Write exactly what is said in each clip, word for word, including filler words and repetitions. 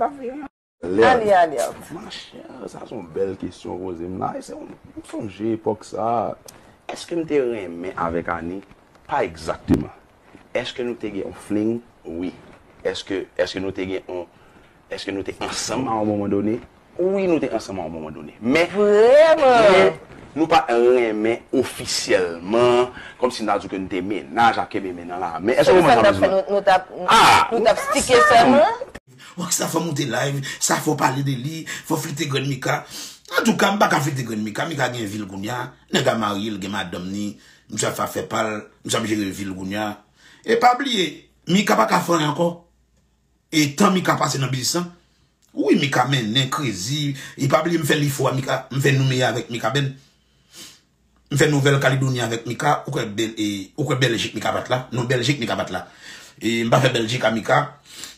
Ale, ale, ale. Machè, sa se yon bèl kesyon w poze m la. E se yon, m sonje epòk sa. Èske m te renmen avèk Annie? Pa egzakteman. Èske nou te gen yon fling? Wi. Èske, èske nou te gen yon, èske nou te ansanm a yon moman done? Wi, nou te ansanm a yon moman done. Men, men, nou pa t renmen ofisyèlman, kòmsi n ta di w ke n te mennaj, ap kenbe men nan la men. Èske w konprann sa m ap di w la? Nou t ap, nou t ap stike sèman. Rockstar fò moute live, sa fò pale de li, fò flite grenn Mika. Antouka, m pa ka flite grenn Mika, Mika gen vi l kounye a, nèg la marye, l gen madanm ni, misye ap fè pa l, misye ap jere vi l kounye a. E pa bliye, Mika pa ka fè anyen ankò. E tan Mika pase nan biznis lan, wi, Mika mennen, krezi, e pa bliye m fè lifo a Mika, m fè noumeya avèk Mika Ben. M fè Nouvèl Kaledoni avèk Mika, ou kwè Bèl-, e, ou kwè Bèljik Mika pa t la? Non, Bèljik Mika pa t la. E m pa fè Bèljik a Mika.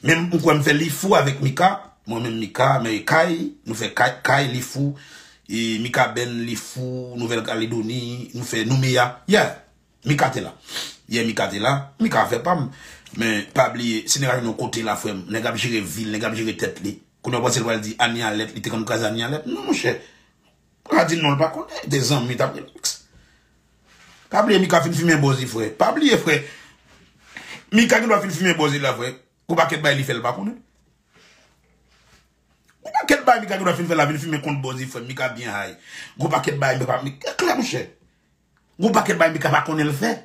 Men m kwè m fè Lifou avèk Mika. Mwen menm Mika, men Kay, nou fè Kay, Kay, Lifou, e Mika Ben, Lifou, Nouvèl Kaledoni, nou fè Noumeya. Yeah, Mika te la. Yeah, Mika te la. Mika fè pa m. Men pa bliye, si nèg la jwenn yon kote la, frè m, nèg ap jere vi l, nèg ap jere tèt li. Kounye a w panse l pral di Anie Alèt, li te konn kraze Anie Alèt? Non, monchè. Pa di non, l pa konnen. De zanmi t ap relax. Pa bliye Mika fin fimen bòz li, frè. Pa bliye, frè. Mika gen dwa fin fimen bòz li la, frè. Gon pakèt bagay li fè, l pa konnen. Gon pakèt bagay Mika gen dwa fin fè la, vin fimen kont bòz li, frè. Mika byen high. Gon pakèt bagay Mika, Mika, klè, monchè. Gon pakèt bagay Mika pa konnen l fè.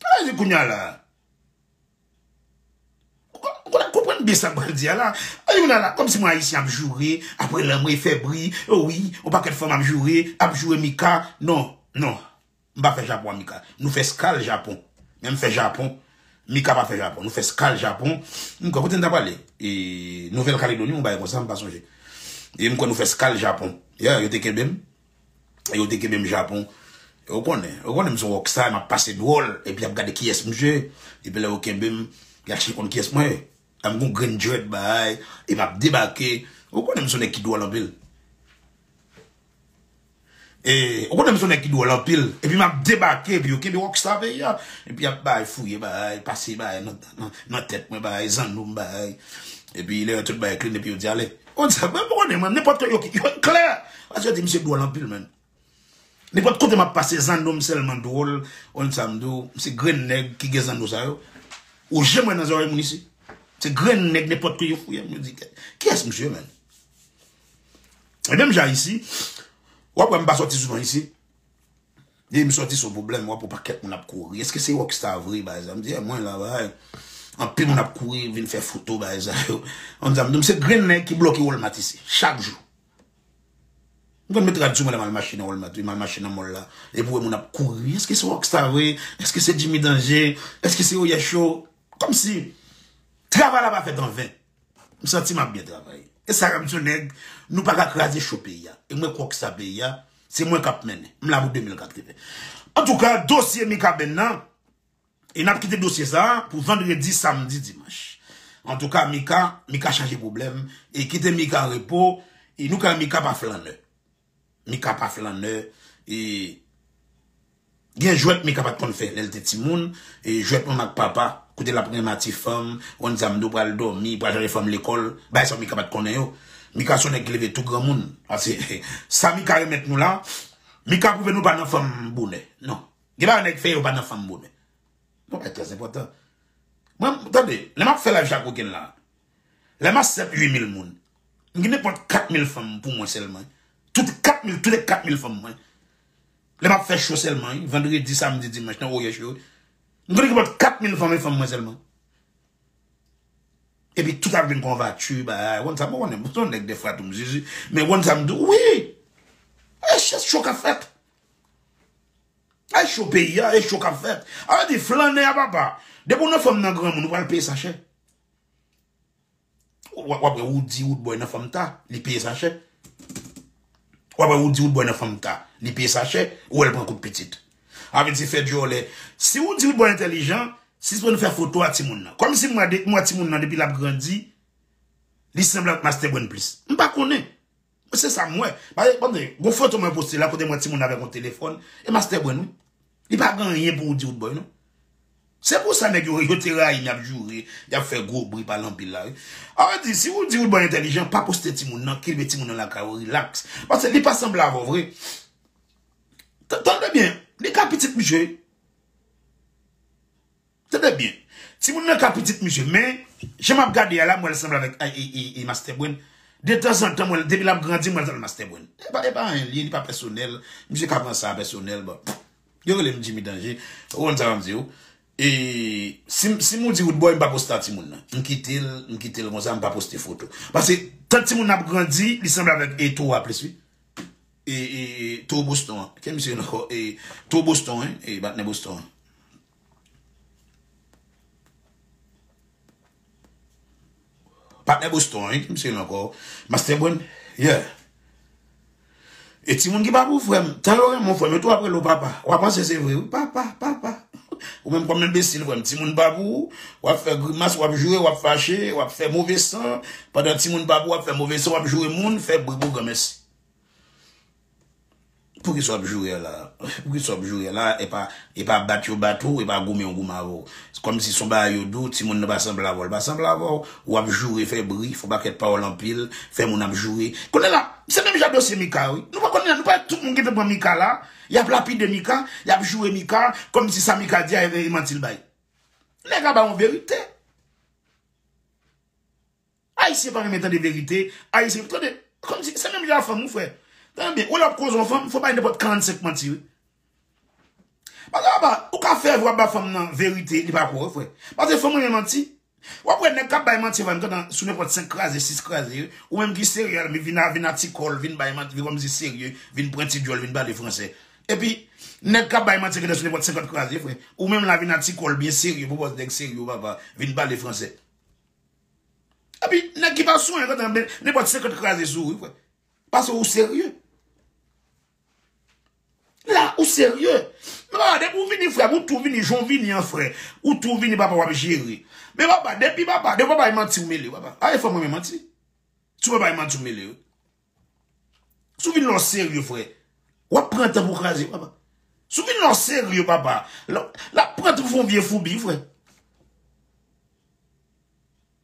Sa vle di kounye a la. Ou konn, ou konn, konprann byen sa m pral di a la. Ay, ou la la, kòmsi mwen Ayisyen ap joure, apre lanmou e fè bri, o wi, yon pakèt fanm ap joure, ap joure Mika. Non, non. M pa fè Japon a Mika. Nou fè skal Japon. Men m fè Japon. Mika pa fè Japon. Nou fè skal Japon. M kwè kote n ta prale. E Nouvèl Kaledoni, yon bagay konsa, m pa sonje. E m kwè nou fè skal Japon. Yeah, yo te kenbe m. E yo te kenbe m Japon. E ou konnen, ou konnen m se yon rockstar, m ap pase dwòl, epi y ap gade kiyès m ye. Epi lè yo kenbe m, y al chèche konn kiyès mwen ye. M gon grenn dread bay, e m ap debake. Ou konnen m se yon nèg ki dwòl anpil. E, ou konnen m se yon nèg ki dwòl anpil. Epi m ap debake, epi yo kenbe rockstar peyi a. Epi y ap bay, fouye bay, pase bay nan, nan, nan tèt mwen bay, zanno m bay. Epi lè yo tout bay clean, epi yo di ale. Ou di sa, mwen, mwen konnen mwen, nenpòt yo, yo klè. Paske yo di misye dwòl anpil, menn. Nenpòt kote m ap pase, zanno m sèlman dwòl. Ou konn sa m di w, m se grenn nèg ki gen zanno sa yo. Ou janm wè nan zòrèy moun isi. Se grenn nèg, nenpòt kote yo fouye m, yo di, "Kiyès misye, menn?" E menm jan isi, w ap wè m pa sòti souvan isi. Depi m sòti se yon pwoblèm, w ap wè pakèt moun ap kouri. Èske se rockstar vre, bagay sa? M di, "Eh, mwen la, bagay." Anpil moun ap kouri, vin fè foto, bagay sa yo. Ou konn sa m di w, m se grenn nèg ki bloke Walmart isi, chak jou. M konn met rad sou mwen lè m al mache nan Walmart, wi, m al mache nan mall la. Epi w wè moun ap kouri. Èske se rockstar vre? Èske se Jimmy Danger? Èske se Oyè Show? Kòmsi travay la pa fèt anven. M santi m ap byen travay. E sa k ap di yon nèg, nou pa ka kraze cho peyi a. E mwen kwè rockstar peyi a, se mwen k ap mennen. M la pou de mil katreven. Antouka, dosye Mika Ben nan, e n ap kite dosye sa a pou vandredi, samdi, dimanch. Antouka, Mika, Mika chanje pwoblèm, e kite Mika an repo, e nou ka Mika pa flannè. Mika pa flannè, e gen jwèt Mika pa t konn fè lè l te timoun, e jwèt manman ak papa, kote l ap renmen a ti fanm, konn sa m di w pral dòmi, pral chache fanm lekòl, bagay sa Mika pa t konnen yo. Mika se yon nèg ki leve tou granmoun. Paske sa Mika remèt nou la, Mika pwouve nou pa nan fanm bonè. Non. Gen bagay nèg fè yo pa nan fanm bonè. Yon bagay trè enpòtan. Mwen, tande, lè m ap fè live chak wikenn la, lè m a sèt, uit mil moun, m gen nenpòt kat mil fanm pou mwen sèlman. Tout kat mil, tout kat mil fanm mwen. Lè m ap fè cho sèlman, wi, vandredi, samdi, dimanch, nan Oyè Show, m gen nenpòt kat mil fanm e fanm mwen sèlman. Epi tout ap vin konvati, bagay, ou konn sa, mwen konnen, m se yon nèg dèfwa tou, m zizi, men ou konn sa m di w, wi! E chèch cho k ap fèt. Ay cho peyi a, e cho k ap fèt. A vle di flannè a papa. Depi w nan fanm nan granmoun, ou pral peye sa chè. W ap, w ap wè Roody Roodboy nan fanm ta, li peye sa chè. W ap wè Roody Roodboy nan fanm ta, li peye sa chè, ou wè l pran kout pitit. A vle di fè djòlè. Si Roody Roodboy entèlijan, sispann fè foto a timoun nan. Kòmsi m wè de, m wè timoun nan depi l ap grandi, li sanble ak Master Brain plis. M pa konnen. Se sa m wè. Paske, tande, gon foto mwen poste la kote m wè timoun avèk yon telefòn. E Master Brain, wi. Li pa gen anyen pou Roody Roodboy, non. Se pou sa nèg yo, yo te rayi m, y ap joure, y ap fè gwo bri, pale anpil la, wi. Sa vle di, si ou di ou bon entèlijan, pa poste timoun nan, kenbe timoun nan lakay ou, relax. Paske li pa sanble avè w vre. T-, tande byen, li ka pitit misye, wi. Tande byen. Timoun nan ka pitit misye, men jan m ap gade a la, m wè l sanble avèk, e, e, e, e Master Brain. De tanzantan, m wè l, depi l ap grandi, m wè l sanble Master Brain. E pa, e pa anyen li ye, li pa pèsonèl. Misye ka pran sa pèsonèl, bon. Yo rele m Jimmy Danger. Ou konn sa m ap di w. E si, si m ou di Roodboy, m pa poste a timoun nan. M kite l, m kite l konsa, m pa poste foto. Paske, tan timoun nan ap grandi, li sanble avèk e Towa plis, wi. E, e, e, Towo Boston an. Ki misye ankò? E, Towo Boston, wi. E, patnè Boston an. Patnè Boston, wi, ki misye ankò? Master Brain, yeah. E timoun ki pa pou frè m, tan yo renmen w frè m, yo tou ap rele w papa. W ap panse se vre, wi, papa, papa. Ou menm kòm enbesil frè m, timoun pa pou ou, w ap fè grimas, w ap joure, w ap fache, w ap fè move san. Pandan timoun pa pou ou, w ap fè move san, w ap joure moun, fè bri pou granmèsi. Poukisa w ap joure a la? Poukisa w ap joure a la? E pa, e pa bat yo bat ou, e pa goumen yo goumen avè w. Kòmsi se yon bagay yo di w, timoun nan pa sanble avè w, li pa sanble avè w, w ap joure, fè bri, fè yon pakèt pawòl anpil, fè moun ap joure. Kounye a la, se menm jan dosye Mika, wi. Nou pa konnen, nou pa wè tout moun ki te pran Mika la, y ap lapide Mika, y ap joure Mika, kòmsi sa Mika di a, e, e manti l bay. Nèg la ba yon verite. Ayisyen pa renmen tande verite. Ayisyen, tande, kòmsi, se menm jan fanm, wi, frè. Tande byen, ou lè w ap koze yon fanm, fò w bay nenpòt karannsenk manti, wi. Paske, papa, ou ka fè vre w ap ba fanm nan verite, li pa kwè w, wi, frè. Paske fanm renmen manti. W ap wè nèg k ap bay manti, frè m, gentan sou nenpòt senk kraze, sis kraze, wi. Ou menm ki serye, vin a, vin a ti kò l, vin bay manti, vin kòmsi serye, vin pran ti djòl, vin pale fransè. Epi, nèg k ap bay manti, gentan sou nenpòt senkant kraze, frè. Ou menm la vin a ti kò l, byen serye, pou pòz nèg serye, papa, vin pale fransè. Epi, nèg ki pa sou anyen, gentan, nenpòt senkant kraze sou ou, wi, frè. Paske ou serye. La, ou serye. Men papa, depi ou vini, frè, ou tou vini, jan w vini an, frè. Ou tou vini, papa, w ap jere. Men papa, depi papa, depi papa e manti ou mele, papa. A, e fanm renmen manti. Si w papa e manti ou mele, wi. Si w vin lè w serye, frè, w ap pran tan pou w kraze, papa. Si w vin lè w serye, papa, l ap, l ap pran tan pou w fè yon vye foubi, frè.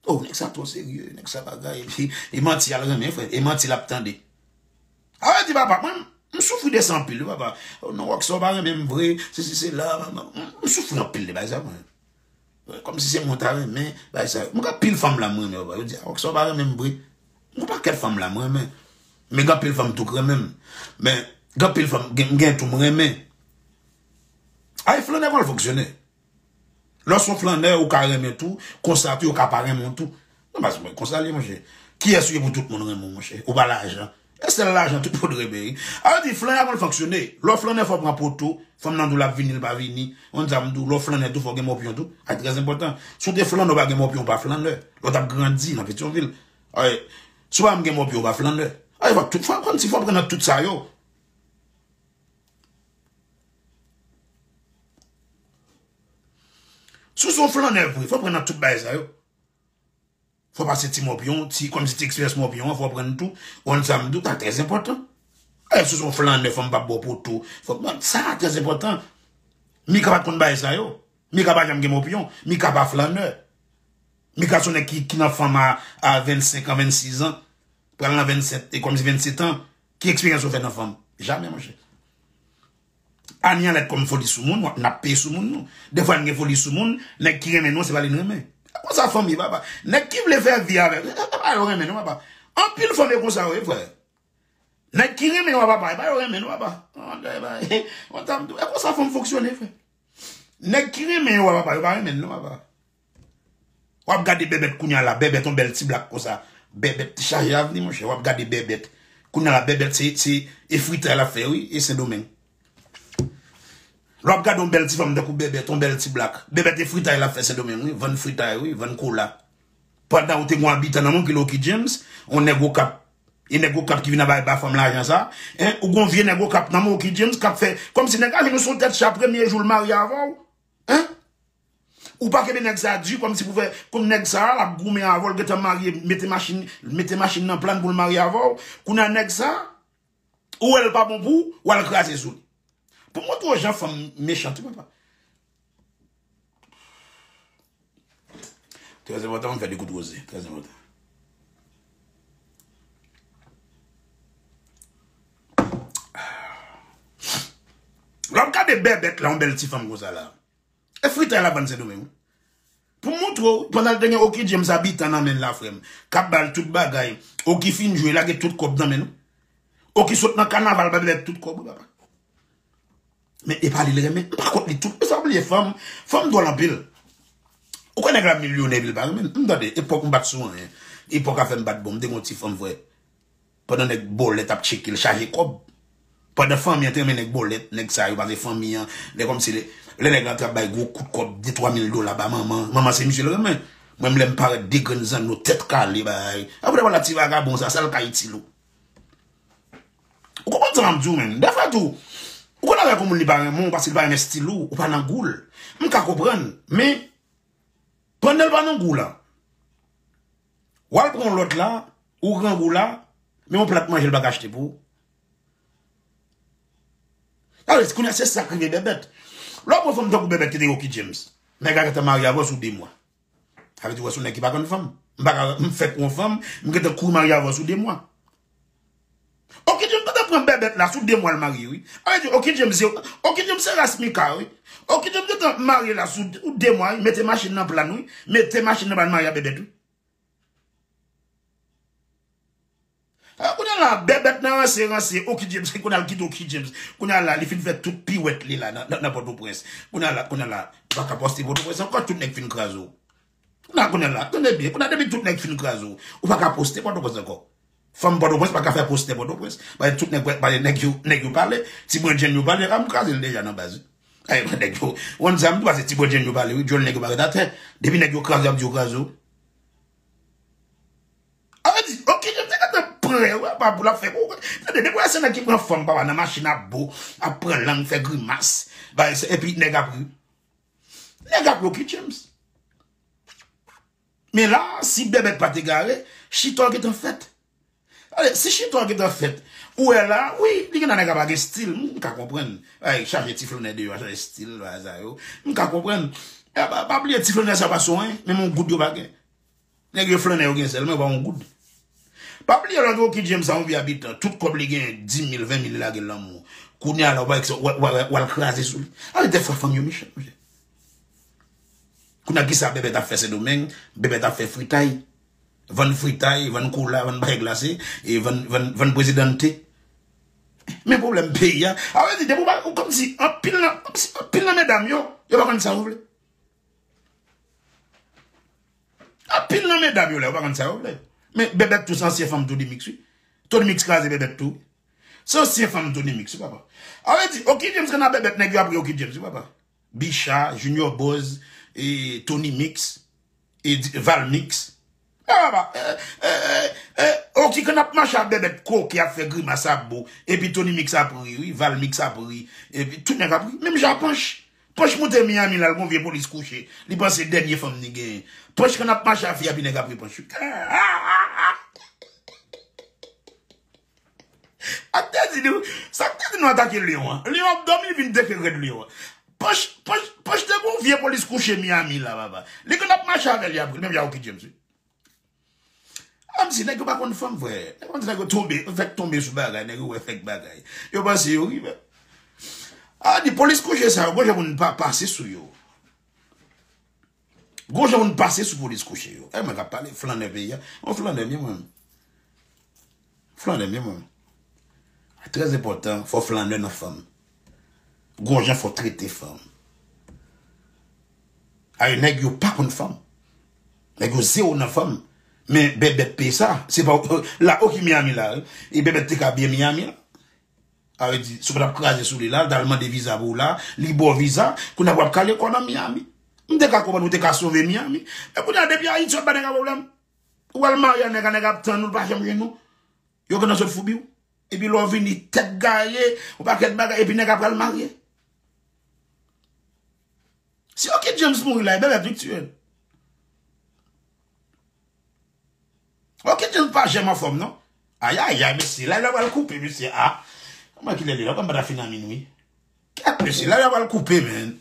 Oh, nèg sa twò serye, nèg sa bagay, epi, e manti a l renmen, frè, e manti l ap tande. A vle di, papa, mwen, m soufri de sa anpil, wi, papa. Oh, non, Rockstar pa renmen m vre, sesi, sela, m, m, m soufri anpil de bagay sa, mwen. Kòmsi se mwen ta renmen, bagay sa yo. Mwen gen anpil fanm la m renmen, papa. Yo di, ah, Rockstar pa renmen m vre. Mwen gen pakèt fanm la m renmen. Men gen anpil fanm tou k renmen m. Men, gen anpil fanm, gen, m gen tou m renmen. Ay, flannè konn fonksyone. Lè w se yon flannè, ou ka renmen tou, konsa tou, yo ka pa renmen w tou. Non, paske mwen, konsa l ye, monchè. Kiyès ou ye pou tout moun renmen w, monchè? Ou pa lajan. E sèl lajan tout moun renmen, wi. A vle di, flannè a konn fonksyone. Lè w flannè, fò w pran poto. Fanm nan di w l ap vini, l pa vini. Yon dam di w, lè w flannè tou, fò w gen mòpyon tou. Ay, trè enpòtan. Si w te flannè, w pa gen mòpyon, w pa flannè. Lè w t ap grandi nan Petyonvil. Ay, si w pa menm gen mòpyon, w pa flannè. Ay, fò tout, fò, kòmsi fò w pran nan tout sa yo. Si w se yon flannè vre, fò w pran nan tout bagay sa yo. Fò pase ti mòpyon, ti, kòmsi ti eksperyans mòpyon an, fò pran tou. Ou konn sa m di w, sa trè enpòtan. E, si w se yon flannè, fanm p ap ba w poto. Fò, bon, sa trè enpòtan. Mika pa t konn bagay sa yo. Mika pa janm gen mòpyon. Mika pa flannè. Mika se yon nèg ki, ki nan fanm a, a vennsenk an, vennsis an. Pral nan vennsèt, e kòmsi vennset an. Ki eksperyans ou fè nan fanm? Jamè, monchè. Ani an lèd kòm foli sou moun, n ap peye sou moun nou. Defwa n gen foli sou moun, nèg ki renmen nou, se pa li n renmen. E konsa fanm ye, papa. Nèg ki vle fè vi avèk, e pa yo renmen nou, papa. Anpil fanm e konsa yo ye, frè. Nèg ki renmen yo, papa, e pa yo renmen nou, papa. Yon dèy bagay, yon dam tou, e konsa fanm fonksyone, frè. Nèg ki renmen yo, papa, yo pa renmen nou, papa. W ap gade bèbèt kounye a la, bèbèt yon bèl ti blak konsa. Bèbèt chaje avni, monchè. W ap gade bèbèt. Kounye a la, bèbèt se, se, e fritay l ap fè, wi, e Sendomeng. Lè w ap gade yon bèl ti fanm tankou bèbèt, yon bèl ti blak. Bèbèt e fritay l ap fè Sendomeng, wi. Vann fritay, wi, vann kola. Pandan ou te gen yon abitan nan men w ki rele Oki James, yon nèg Okap. E nèg Okap ki vin ap bay ba fanm lajan sa. Hein, ou gen yon vye nèg Okap nan men w, Oki James, k ap fè kòmsi nèg la jwenn ou se yon tèt cha premye jou l marye avè w. Hein? Ou pa kenbe nèg sa di kòmsi pou fè, kòm nèg sa, l ap goumen avè w, l gentan marye, mete machin, mete machin nan plan pou l marye avè w. Kounye a nèg sa, ou wè l pa bon pou ou, w al kraze sou li. Pou montre w jan fanm mechan tou, papa. Trè enpòtan, m fè de kout woze. Trè enpòtan. Lè w ap gade Bèbèt la, yon bèl ti fanm konsa la. E fritay l ap vann Sendomeng, wi. Pou m montre w, pandan l te gen Oki James abitan nan men l la, frè m, k ap ba l tout bagay, Oki fin jwe, lage tout kòb nan men l. Oki sot nan kanaval, ba Bèbèt tout kòb, wi, papa. Men e pa li l renmen. M pa kont li tou. Sa bliye fanm. Fanm dwòl anpil. Ou kwè nèg la milyonè epi l pa renmen l? M tande, epòk m pa t sou anyen. Epòk afè m pa t bon, m te gen yon ti fanm, frè. Pandan nèg bòlèt ap tcheke l, chaje kòb. Pandan fanmi an te renmen nèg bòlèt, nèg sa yo, paske fanmi an, lè kòmsi lè, lè nèg la t ap bay gwo kout kòb, de twa mil dola ba manman, manman se misye l renmen. Mwen, m lè m parèt de grenn zanno, tèt kale, bay. Apre wala ti vagabon sa, sa l ka itil ou? Ou konprann sa m ap di w, menn? Dèfwa tou, ou konn avèk yon moun li pa renmen w paske li pa renmen estil ou, ou pa nan gou l. M ka konprann, men pandan l pa nan gou w la, w al pran yon lòt la, ou grangou la, men yon plat manje l pa ka achte pou ou. Alò, kounye a se sa k rive Bèbèt. Lè w pran fanm tankou Bèbèt ki te gen Oki James, nèg la gentan marye avè w sou de mwa. Sa vle di w wè se yon nèg ki pa konn fanm. M pa ka, m fèk wè yon fanm, m gentan kouri marye avè w sou de mwa. Oki James gentan pran Bèbèt la sou de mwa l marye, wi. Sa vle di Oki James se, Oki James se ras Mika, wi. Oki James gentan marye la sou de mwa, wi. Mete machin nan plan, wi. Mete machin nan plan marye a Bèbèt, wi. Ah, kounye a la, Bèbèt nan ranse, ranse, Oki James, kounye a l kite Oki James. Kounye a la, li fin fè tout piwèt li la nan, nan, nan Pòtoprens. Kounye a la, kounye a la, li pa ka poste Pòtoprens ankò, tout nèg fin kraze w. Kounye a, kounye a la, tande byen, kounye a depi tout nèg fin kraze w, ou pa ka poste Pòtoprens ankò. Fanm Pòtoprens pa ka fè poste Pòtoprens. Paske tout nèg, paske nèg yo, nèg yo pale, ti brendjenn yo pale, a m kraze l deja nan baz. Ay, nèg yo, w konn sa m di w, paske ti brendjenn yo pale, wi, djòl nèg yo pa ret atè. Depi nèg yo kraze, y ap di yo kraze w. Sa vle di, Oki James te gentan prè, wi, apa pou l ap fè kou. Tande, depi w wè se nèg ki pran fanm, papa, nan machin ap bo, ap pran lang, fè grimas. Bay, se, epi nèg ap ri. Nèg ap ri Oki James. Men la, si Bèbèt pa te gare, chita w gentan fèt. Ale, si chita w gentan fèt, ou wè la, wi, li gentan nèg la pa gen stil, m ka konprann. Ay, chaje ti flannè deyò, chaje stil, bagay sa yo. M ka konprann. E, pa, pa bliye ti flannè sa pa sou anyen, menm yon goud yo pa gen. Nèg yo flannè yo gen sèlman, yo pa yon goud. Pa bliye lòt Oki James sa, yon vye abitan, tout kòb li gen, dis mil, ven mil, li lage l nan men w. Kounye a la, w pa, w, w, w, w al kraze sou li. Ale, dèfwa fanm yo mechan, monchè. Kounye a kisa Bèbèt ap fè Sendomeng? Bèbèt ap fè fritay. Vann fritay, vann kola, vann bagay glase, e vann, vann, vann Presidente. Men pwoblèm peyi a. Sa vle di, depi w pa, ou kòmsi anpil nan, kòmsi anpil nan medam yo, yo pa konn sa yo vle. Anpil nan medam yo la, yo pa konn sa yo vle. Men Bèbèt tou se ansyen fanm Tony Mix, wi. Tony Mix kraze Bèbèt tou. Se ansyen fanm Tony Mix, wi, papa. Sa vle di, Oki James konn a Bèbèt, nèg yo ap ri Oki James, wi, papa. Bicha, Junior Boz, e Tony Mix, e di- Val Mix. Ah, papa, e, e, e, e, Oki konn ap mache a Bèbèt koke ap fè grimas ap bo. Epi Tony Mix ap ri, wi, Val Mix ap ri. Epi tout nèg ap ri. Menm jan Panch. Panch moute Miami la, l gon vye polis kouche. Li panse dènye fanm li genyen. Panch konn ap mache a fi a, epi nèg ap ri Panch, wi. Ak te di nou, sa k te di nou atake Leon an. Leon ap dòmi, li vin deke rèd Leon an. Panch, Panch, Panch te gon vye polis kouche Miami la, papa. Li konn ap mache avè li apre, menm jan Oki James, wi. Kòmsi nèg yo pa konn fanm, frè. Nèg yo, nèg yo tonbe, fèk tonbe sou bagay, nèg yo wè fèk bagay. Yo panse yo rive. A, di polis kouche sa yo, gon jan pou n pa pase sou yo. Gon jan pou n pase sou polis kouche yo. E mwen k ap pale, flannè peyi a. Yon flannè m ye mwen. Flannè m ye mwen. Trè enpòtan, fò flannè nan fanm. Gon jan fò trete fanm. Ay, nèg yo pa konn fanm. Nèg yo zewo nan fanm. Men Bèbèt peye sa. Se pa, la, Oki Miami la, wi. E Bèbèt te ka byen Miami la. Sa vle di, si w pa t ap kraze sou li la, l t al mande viza pou w la, li ba w viza, kounye a w ap kale kò w nan Miami. M te ka konprann ou te ka sove Miami. Men kounye a, depi Ayiti, w ap ba nèg la pwoblèm. Ou al marye a nèg la, nèg la ap tann ou, l pa janm jwenn ou. Yo gentan sot foubi w. Epi lè w vini, tèt gaye, yon pakèt bagay, epi nèg la pral marye. Si Oki James mouri la, e Bèbèt ki tiye l. Oki James pa janm anfòm, non. Ayayay, mesye, la, la pral koupe, mesye. A, kòman kilè li la? Kòman pa ta fin a minwi? Kèt, mesye, la, la pral koupe, men.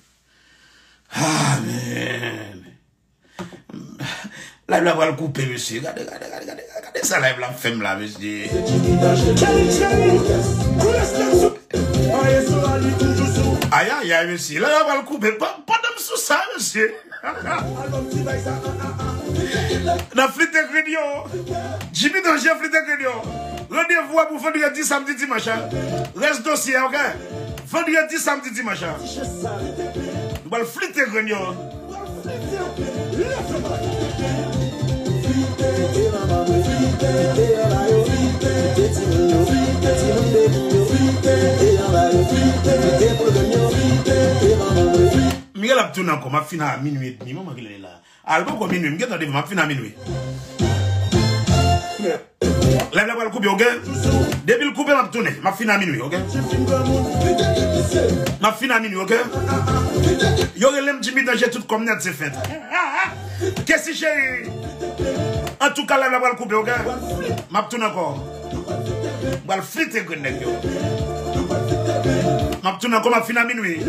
A, men. Live la pral koupe, mesye. Gade, gade, gade, gade, gade sa live la ap fè m la, mesye. Ayayay, mesye. Live la pral koupe. Pa- Pandan m sou sa, mesye. N ap flite grenn yo. Jimmy Danger flite grenn yo. Randevou a pou vandredi, samdi, dimanch, a. Rès dosye a, oke? Vandredi, samdi, dimanch, a. Nou pral flite grenn yo. Miguel ap tounen ankò, m ap fin a minui edmi, manman ki lè la. Al poko minui, m gentan devan, m ap fin a minui. Live la pral koupe, oke? Depi l koupe, m ap tounen. M ap fin a minui, oke? M ap fin a minui, oke? Yo rele m Jimmy Danger, tout kòm nèt se fèt. Kesi cheri. Antouka, live la pral koupe, oke? M ap tounen ankò. M pral flite grenn nèg yo. M ap tounen ankò, m ap fin a minui.